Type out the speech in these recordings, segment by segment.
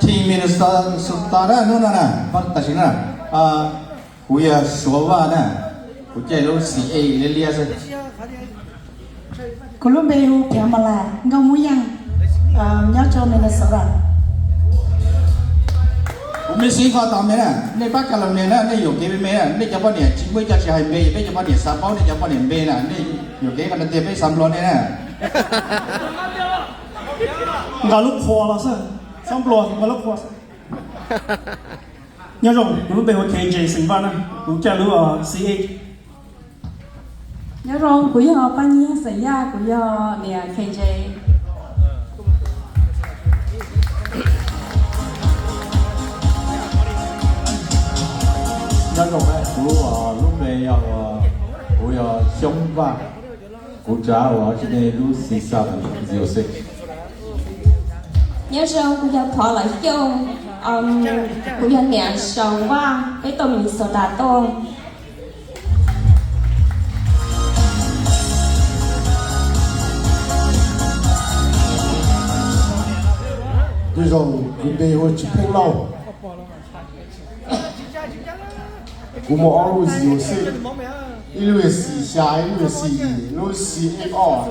Team Minnesota na, hnub no na, tam sim na, kuv yog Suav Vaj na, kuv caij lub C A liab liab xwb. Kuv lub npe hu Phiav Mas Las, Nkauj Moob Yeej, nyob rau Minnesota. Kuv me xib qhov tau me na, nej pab California na, nej yuam kev me me na, nej cov poj niam tsis muaj ib co tsis hais npe, peb cov poj niam xav paub nej cov poj niam npe na, nej yuam kev qhov tiag peb xav nplua nej na. Nqa lub qhua los xwb, txhob nplua, nqa lub qhua xwb. Nyob zoo, kuv lub npe hu K J xeem Vaj na, kuv caij lub C A. Nyob zoo, kuv yog Paj Nyiag xeem Yaj, kuv yog niam K J. Nyob zoo, kuv lub npe yog, kuv yog Xyoob Vaj, kuv tsav uas tsis ne lub C seven zero six. Nyob zoo, kuv yog Phov Lawv Xyooj, kuv yog niam Xyoob Vaj, peb tuaj Minnesota tuaj. Nyob zoo, kuv npe hu Tsis Pheej Lauj. Kuv muaj ob lub zero six, ib lub yog xi xya, ib lub yog xi yim, lub xi ib ob.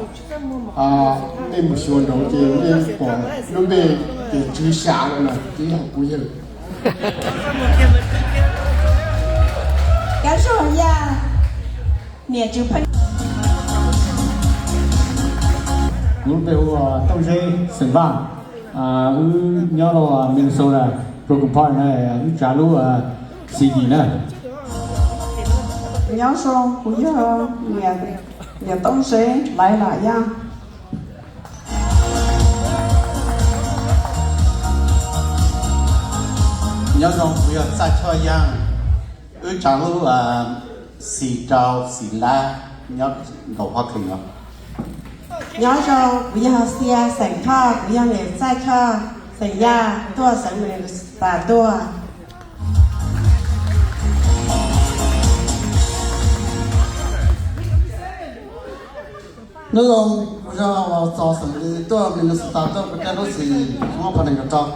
Nej mus xyuas nraud ces nej pom lub npe ces tswv xya no na, ces yog kuv yawg. Kab zog ya, niam tswv pheej. Kuv lub npe hu Tooj Zeb xeem Vaj, wb nyob rau Minnesota, Brooklyn Park na, wb tsav lub C D na. Nyob zoo, kuv yog niam Tooj Zeb Laiv Lam Yaj. Nyob zoo, kuv yog Txaj Choj Yaaj, wb tsav lub xi rau xi lab nyob nraum Phob Khees no. Nyob zoo, kuv yog Xia xeem Thoj, kuv yog niam Txaj Choj xeem Yaj, tuaj xeev Minnesota tuaj. Nyob zoo, kuv yog Los Txos xeem Lis, tuaj Minnesota tuaj, kuv caij lub xi ob phav nees nkaum rau.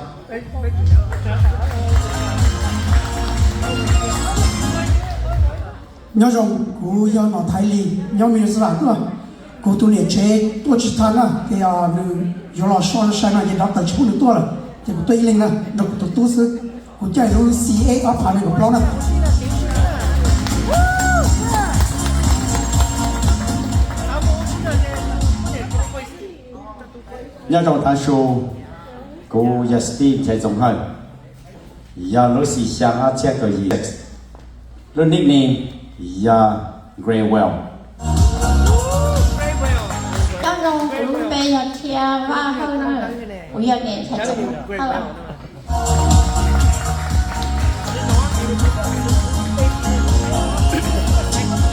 Nyob zoo, kuv yog Nom Thaiv Lis, nyob Minnesota tuaj. Kuv tus niam tsev tuaj tsis tau na, ces nws yuav los so sai no ces doctor tsis pub nws tuaj lawm, ces kuv tuaj ib leeg na, nrog kuv tus tub xwb. Kuv caij lub C A ob phav nees nkaum plaub na. Nyob rau tav su, kuv yog Steve Chaiv Txoov Hawj, yog lub xi xya ob txhiab kaum yim, lub nickname yog Greywell. Nyob zoo, kuv lub npe yog Thia Vaj Hawj na, kuv yog niam Chaiv Txoov Hawj.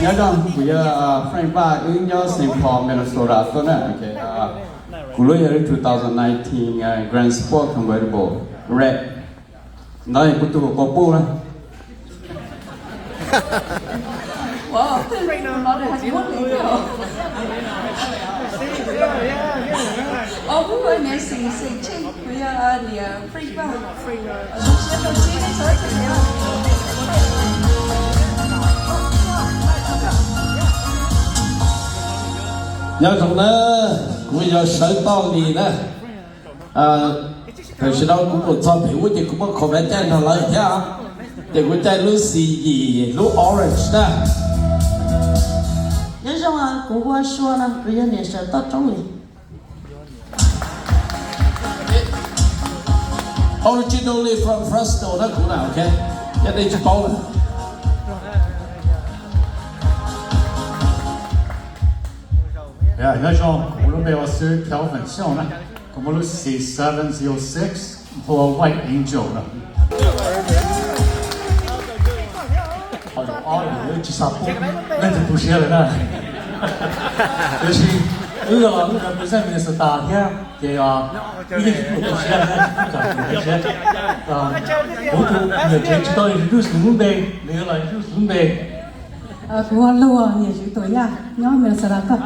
Nyob zoo, kuv yog Frank Vaj, wb nyob Saint Paul, Minnesota tuaj na. Kuv lub yog lub two thousand nineteen Grand Sport Convertible Red. Ntawd kuv tus quas puj na. Nyob zoo na, kuv yog Sawv Toj Lis na. Tam sim no kuv mus txog pem ub ces kuv muab khaum vaj caij nrog lawv thiab, ces kuv caij lub xi yim lub orange na. Nyob zoo, kuv hu ua Sua no, kuv yog niam Sawv Toj Roob Lis. Originally from Fresno na kuv na, ok. Yog nej tsis paub na. Nyob zoo, kuv lub npe ua xwb Kelvin Xyooj na, kuv muaj lub xi seven zero six, hu ua White Angel no. Ob lub tsis xav pub leej twg tu siab lawm na. Tiam sis wb los wb represent Minnesota thiab ces ib yeej tu siab na, tu siab. Kuv tus niam tsev tsis tau introduce nws lub npe, nws yuav los introduce nws lub npe. Kuv hu ua Luag, niam Tswv Tuam Yaj, nyob Minnesota tuaj.